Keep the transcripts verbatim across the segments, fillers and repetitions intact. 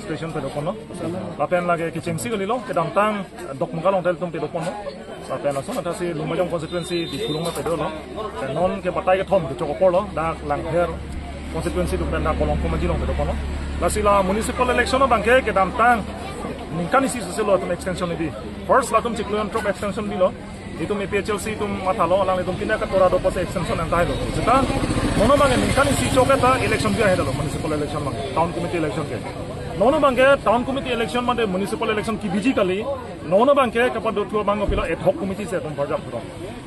Station pedoponlo. Lapen lake kechengsi kalilo, kedamtang Dokmoka along tel tum pedoponlo. Lapen lason athasi Lumbajong constituency Diphu along ma pedolo. Non ke batai kethom kechok aporlo, dak Langpher constituency atum pen dak Bolongkom Aji along pedoponlo. Lasi la municipal election abangke kedamtang ningkan isi soselo atum extension hedi. First latum chiklo jon throk extension bilo. Itum A P H L C atum mathalo, alanglitum pini katora dopo se extension nangkahelo. Seta non abangke ningkan isi chok eta election bi ahedalo, municipal election abang, town committee election ke. Non abangke town committee election mate municipal election kebiji kali. Non abangke kapadothu abang kopilo, ad hoc committee si atum parjap putong.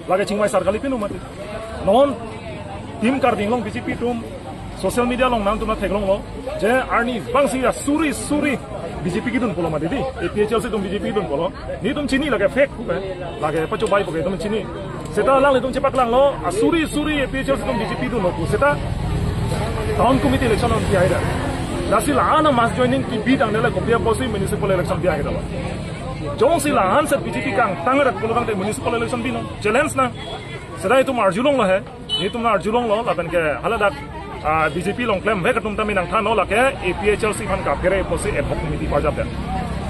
Lake chingvai sar kali pinu mati. Non Team Karbi Anglong B J P atum social media along nangtum ta theklonglo, je arni bangsi asuri suri B J P kedun pulo mati di, A P H L C atum B J P kedun pulo. Netum chini lake fake puke, lake pachobai puke, netum chini. Seta alanglitum chepaklanglo, asuri suri A P H L C atum B J P dunlo pu. Seta town committee election along kihaida. Lasi la-an a mass joining kebi tangte la kopi apotsi municipal election bi ahedalo. Jongsi la-an set B J P kangtang rat pulo tangte municipal election binong, challenge nang. Seta itum arjulonglo he. Netum arjulonglo, lapen ke haladak, ah, B J P along klemvek atum tame nangthanlo, lake A P H L C aphan kaphere apotsi ad hoc committee parjap det.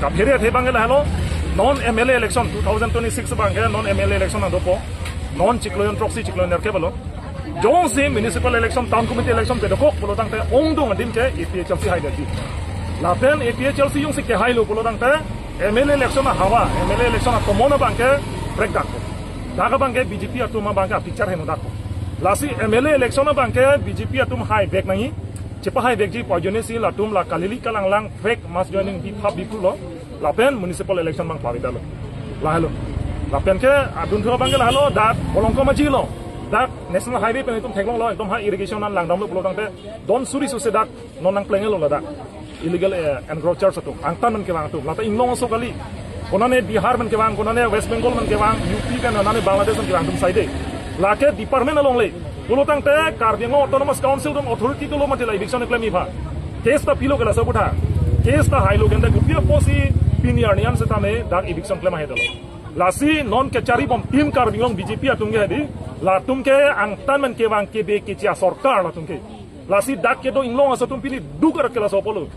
Kaphere athe abangke lahelo, non M L A election two thousand twenty-six abangke non M L A election nangdopo, non chiklo jon throksi chiklo jon nerkep alo. Jongsi municipal election, town committee election pedokok pulo tangte ongdung adim ke A P H L C haidet di. Lapen A P H L C jongsi kehailo pulo tangte M L A election ahavar, M L A election atomon abangke prekdakpo. Dak abangke B J P atum abangke apicture heno dak. Lasi M L A election abangke B J P atum haivek nangji. Chepahaivekji pu ajoinesi latum la kalili kalanglang fake mass joining bithap biphulo. Lapen municipal election abang pavidalo. Lahelo. Lapen ke adunthu abangke lahelo, dak Bolongkom Aji along. Dak National Highway pen itum theklonglo, itum ha irrigation an langdamlo pulo tangte don suri suse dak non nangplenglo ladak. Illegal, eh, encroachers atum, angtan men kevang atum, lata inglong aso kali. Konane Bihar men kevang, konane West Bengal men kevang, U P pen, konane Bangladesh men kevang atum saide. Lake department alongle. Pulo tangte Karbi Anglong Autonomous Council atum authority dolo mati la eviction keklem ipha. Case ta pilo ke laso aphuthak. Case ta hailo ke ante kopi apotsi pini arni an setame dak eviction klem ahedalo. Lasi non kacharibom Team Karbi Anglong B J P atum ke hedi. Latum ke angtan men kevang kebe keche asorkar latum ke. Lasi dak kedo inglong aso atum pini duk arat ke laso apotlo.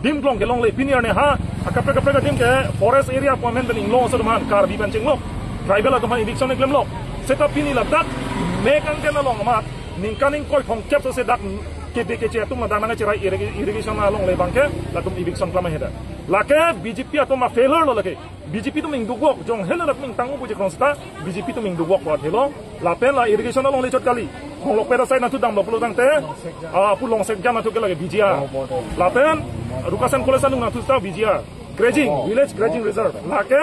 Dim klong kelongle pini arni ha, akaprek kaprek adim ke forest area appointment pen inglong aso atum aphan, Karbi pen chenglok, tribal atum aphan eviction klemlok. Seta pini ladak mek angken along amat ningkan ingkoi thomkep sose dak kebe keche atum ladak nangcherai irrig-, irrigation alongle abangke latum eviction klem aheda. Lake B J P atum a-failure lo lake. B J P atum ingdukvok, jong helo dak mingtang ubu je krong seta, B J P atum ingdukvok lo athelo. Lapen la irrigation alongle chot kali. Honglokpet aside nangthu damlo pulo tangte, ah, pu Longsekjan nangthu ke lake B G R. Lapen Rukasen College anung nangthu ta B G R. Grazing, Village Grazing Reserve. Lake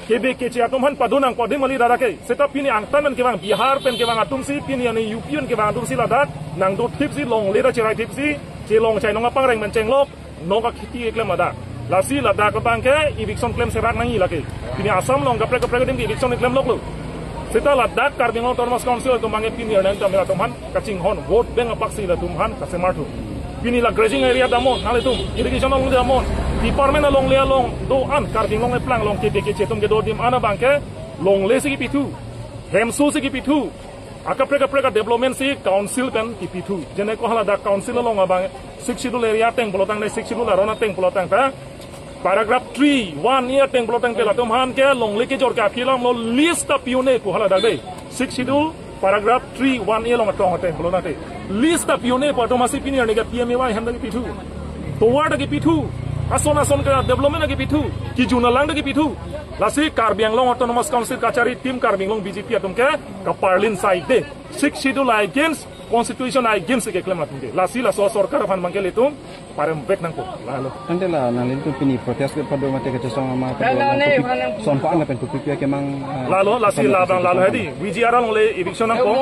kebe keche atum aphan pado nangpo adim kali dak ke. Seta pini angtan men kevang Bihar pen kevang atumsi, pini arni U P pen kevang atumsi ladak nangdothipsi, longle ta cheraithipsi, chelong chainong apangreng men chenglok, nok akhiti keklem ladak. Lasi ladak abangke eviction klem serak nangji lake. Pini Assam along kaprek kaprek adim ke eviction klemloklo. Seta ladak Karbi Anglong Autonomous Council atum abangke pini arni an tame latum aphan kachinghon, vote bank apaksi latum aphan kasemarthu. Pini la grazing area damnon, nanglitum irrigation along damnon, department alongle along do-an, Karbi Anglong eplang along kebe keche atum kedo adim an abangke longle si kipithu, hemso si kipithu, akaprek kaprek a-development si council pen kipithu. Jene ko haladak council along abang Sixth Schedule area ateng pulo tangte, Sixth Schedule aron ateng pulo tangte, paragraph three one A ateng pulo tangte latum aphan ke longle kejor ke aphi alamlo lease ta pi-un-e pu haladak de. Sixth Schedule paragraph three one A along atong ateng pulo tangte, lease ta pi-un-e pu atum asi pini arni ke P M A Y hem ta kipithu, tovar ta kipithu, ason ason ke development ta kipithu, kejun alang ta kipithu. Lasi Karbi Anglong Autonomous Council kachari Team Karbi Anglong B J P atum ke kaparlin saide. Sixth Schedule against, Constitution against keklem atum ke. Lasi laso sorkar aphan abangke ilitum paremvek nangpo. Lahelo. Tangte la nanglitum pini protest kepado mate kachesong ama kepado, son pa-an lapen kopi pi akemang, ah, lahelo, lasi labang lahelo hedi. V G R alongle eviction nangpo.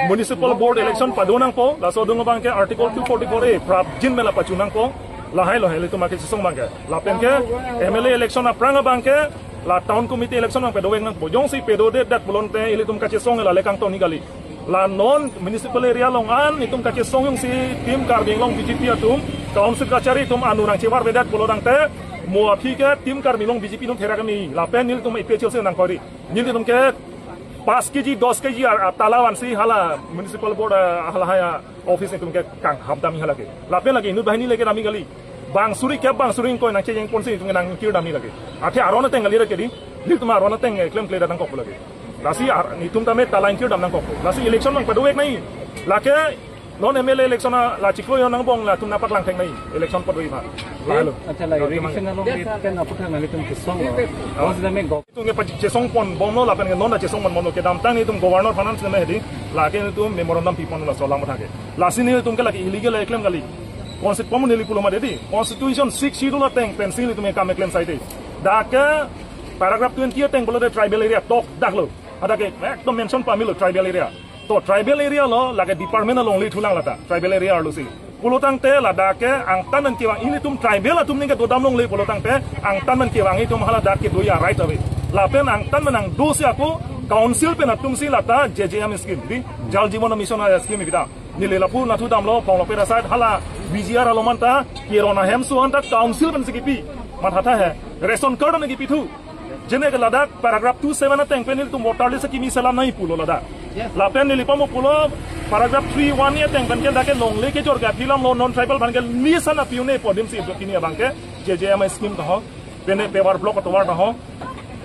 Municipal Board election pado nangpo. Laso adung abangke Article two forty-four A prapjin mela pachu nangpo. Lahai lo ilitum akechesong abangke. Lapen ke M L A election aphrang abangke la town committee election abang pedovek nangpo. Jongsi pedodedet pulote ilitum kachesong la le kangton ni kali. La non municipal area along an itum kachesong jongsi Team Karbi Anglong B J P atum council kachari atum anu nangchevarvedet pulo tangte, mo aphi ke Team Karbi Anglong B J P atum therak kami. Lapen nelitum A P H L C nangkori. Nelitum ke pas K G, dos K G ar, ar tala vansi hala municipal board, ah, hala haya office itum ke kanghap damji hala ke. Lapen lake inut banghini le kedamji kali. Bang suri kep bang suri ingkoi nangchejeng ponsi itum nangkirdam ni lake. Athe aron ateng kali lake di. Di itum aron ateng, eh, klemkle nangkok lake. Lasi ar-, itum tame ta nangkirdam nangkok. Lasi election nangpado-ik nai. Lake non M L A election a la chiklo jon nangbong latum nangpaklang thek nai. Election pado-ik ma. Halo. Acha la irrigation along pen aputhak nanglitum kesong lo. Oh. Bos dame gov- Itum ke pachesong ponbomlo lapen ke non ta chesong ponbomlo, kedamtang itum governor finance neme hedi. Lake itum memorandum pi ponlo laso alam athak ke. Lasi nelitum ke lake illegal keklem kali. Consti-, pamung neli pulo mati di. Constitution six schedule ateng pensi nelitum ke kam keklem saide. Dak ke paragraph twenty ateng pulote tribal area tok dak lo. Hadak ke ekdom mention pamelo tribal area. To tribal area lo lake department alongle thulang lata. Tribal area arlo si. Pulotangte ladak ke angtan pen kevang, ilitum tribal atum ning kedodam longle pulotangte angtan pen kevang itum haladak kedo a-right ave. Lapen angtan pen nangdo si ako council pen atum si lata J J M scheme di, Jal Jeevan Mission a-scheme ipita. Neli lapu nathu damlo, Phonglokpet aside hala B G R along manta keron ahem suhan ta council pensi kipi. Mathatha he, ration card nangkipithu. Jene ke ladak paragraph two seven ateng pen nelitum voter list kimi selam nai pulo ladak. Yes. Lapen neli pamo pulo paragraph three one ateng pen ke dak ke longle kejor ke aphi alam lo, non tribal aphan ke list an pi-un-e pu adim si kini abang ke J J M scheme ta ho, pen paver block atovar ta ho,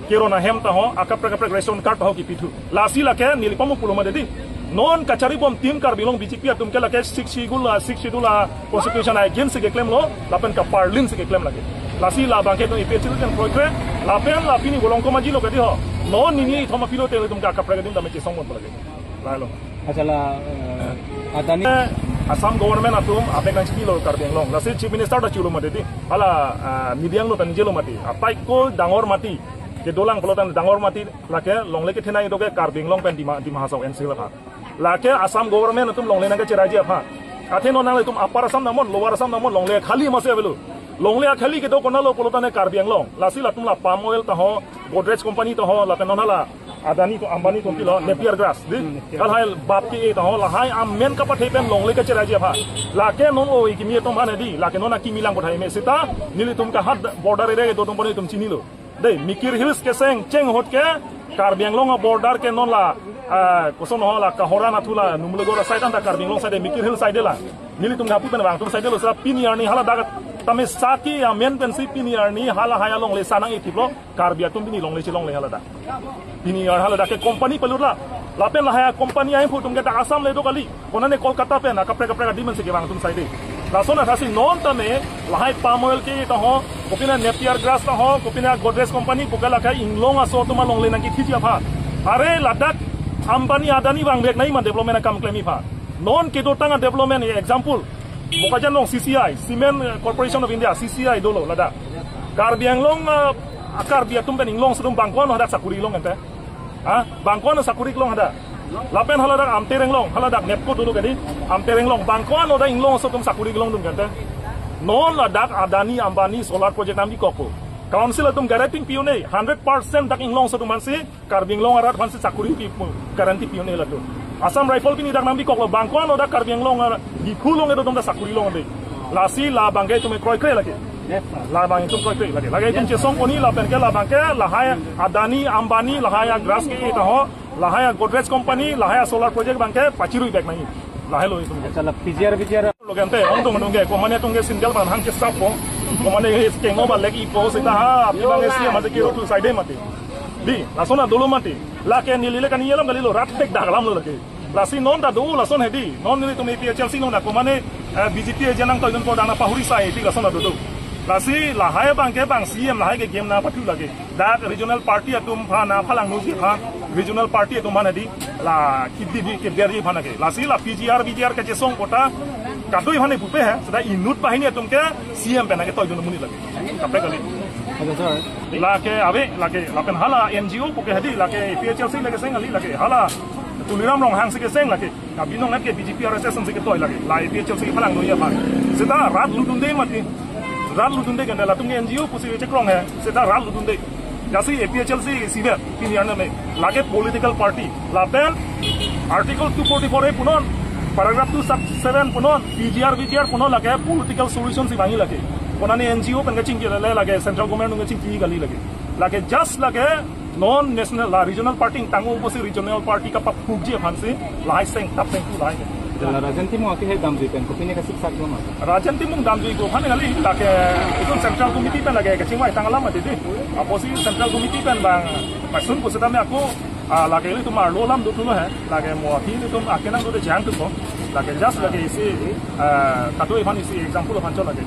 keron ahem ta ho, akaprek akaprek ration card ta ho kipithu. Lasi lake neli pamo pulo mati di. Non kachari bom team Karbi Anglong B J P atum ke lake six schedule, ah, six schedule, ah, constitution against si keklemlo, lapen kaparlin si keklem lake. Lasi labang ke itum A P H L C pen kroikre, lapen la pini bolong komaji lo kedi ho. Non nini thoma pilo te itum ke akaprek adim tame chesong pon lake. Lalo. Acha la, eh, Adani. Eh, Assam government atum apek nangchini lo Karbi Anglong. Lasi Chief Minister ta chulo mati di. Hala, ah, media along ta ningje lo mati. Apaikul dangor mati. Kedolang pulote dangor mati lake longle kethenei do ke Karbi Anglong pen Dima, Dima Hasao N C Hills aphan. Lake Assam government atum longle nangkacheraiji aphan. Athe non nanglitum Upper Assam damnon, Lower Assam damnon, longle khali masi avelo. Longle akhali kedo konatlo pulotangte Karbi Anglong. Lasi latum la palm oil ta ho, Godrej company ta ho, lapen non hala Adani ko Ambani ko pilo, Napier grass di. Kalhai bap ke-e ta ho, lahai amen kapathe pen longle kacheraiji aphan. Lake non o ikimi atum aphan di, lake non akimi lang kothai me seta, nelitum ke ha border area kedo atum aphan itum chinilo. Dei, Mikir Hills keseng cheng ahut ke Karbi Anglong a-border ke non la, ah, koson ho la Kohora nathu la Numulgor side anta Karbi Anglong side, Mikir Hills side la. Nelitum hapu pen vangtum side lo, sa pini arni haladak tame saki amen pensi pini arni halahai alongle sanang itiplo, Karbi atum pini longle chelongle haladak. Pini ar haladak ke company pelur la. Lapen lahai company ahin phutum ke dak Assam le do kali. Konane Kolkata pen akaprek kaprek adim si kevang atum side. Lason athasi non tame lahai palm oil ke ta ho, kopine Napier grass ta ho, kopine Godrej company, puke lake inglong aso atum alongle nangkithiji aphan. Are ladak Ambani Adani vangvek nai ma development akam klemji aphan. Non kedotang a-development, example, Bokajan along C C I, Cement, eh, Corporation of India, C C I dolo ladak. Karbi Anglong, eh, a-Karbi atum pen inglong aso atum bang ko-an hadak sakuri long ente. Ha? Bang ko-an sakuri long hadak. Lapen haladak Amtereng long, haladak NEEPCO dolo kedi. Amtereng long, bang ko-an hadak inglong aso atum sakuri longdun kente. Non ladak Adani Ambani solar project nangpikokpo. Council atum guarantee pi-un-e, hundred percent dak inglong aso atum aphansi, Karbi Anglong arat aphansi sakuri pi-, guarantee pi-un-e latum. Assam Rifle pini dak nangpikoklo, bang ko-an hadak Karbi Anglong arat, Diphu along kedo atum dak sakuri long de. Lasi labang ke itum kroikre lake. Yes, sir. Labang itum kroikre lake. Lake itum chesong pon-i lapen ke labang ke lahai Adani, Ambani, lahai a-grass ke-e ta ho, lahai a-Godrej company, lahai a-solar project abang ke pachirui bek nangji. Lahai lo itum ke. Acha la P G R, P G R. Lo kente, ong tung tung ke, komane tung ke single ban hang ke sap po. Komane he kengno ba lek ipo seta ha, api bang esi mate kiro tu side mati. Di, lason a dolo mati. Lake neli le kani alam kali lo, rat tek dak alam lo lake. Lasi non ta do lason hedi, non nelitum A P H L C non ta komane, eh, B J P agent nangtoidunpo dak nangpahuri sai, di lason ta do do. Lasi lahai abang ke bang C M lahai ke game nangpathu lake. Dak regional party atum aphan nangphalangnoji aphan, regional party atum aphan hedi, la kidi di keberji aphan lake. Lasi la P G R, V G R kachesong kota, kadoi aphan pupe he, seta inut banghini atum ke C M pen nangketoidun amonit lake. Kaprek kali. Acha, sir. Lake ave, lake, lapen hala N G O puke hedi, lake A P H L C lake seng kali, lake hala Tuliram Ronghang si keseng lake. Karbi Anglong ke B J P R S S si ketoi lake. La A P H L C kephalangnoji aphan. Seta rat ludunde mati. Rat ludunde kente latum ke N G O pusi chekrong he. Seta rat ludunde. Lasi A P H L C siber pini arni me. Lake political party. Lapen Article two forty-four A punon, paragraph two sub seven punon, P G R, V G R punon lake political solution si vangji lake. Konane N G O pen kachingki le lake central government nung kachingki kali lake. Lake just lake non national la regional party tanggung pusi regional party kapaphukji aphansi lahai seng tap seng tu lahai. Rajen Timung aphi hai damjui pen kopine kasiksak lo ma? Rajen Timung damjui ko aphan kali, lake itum central committee pen lake kachingvai tang alam mati di. Apotsi central committee pen bang pasun pusitame ako, ah, lake ilitum arlo alam dothulo he. Lake mo aphi ilitum akenang dote jang tu ko. Lake just lake isi, ah, katu aphan isi example aphan cho lake.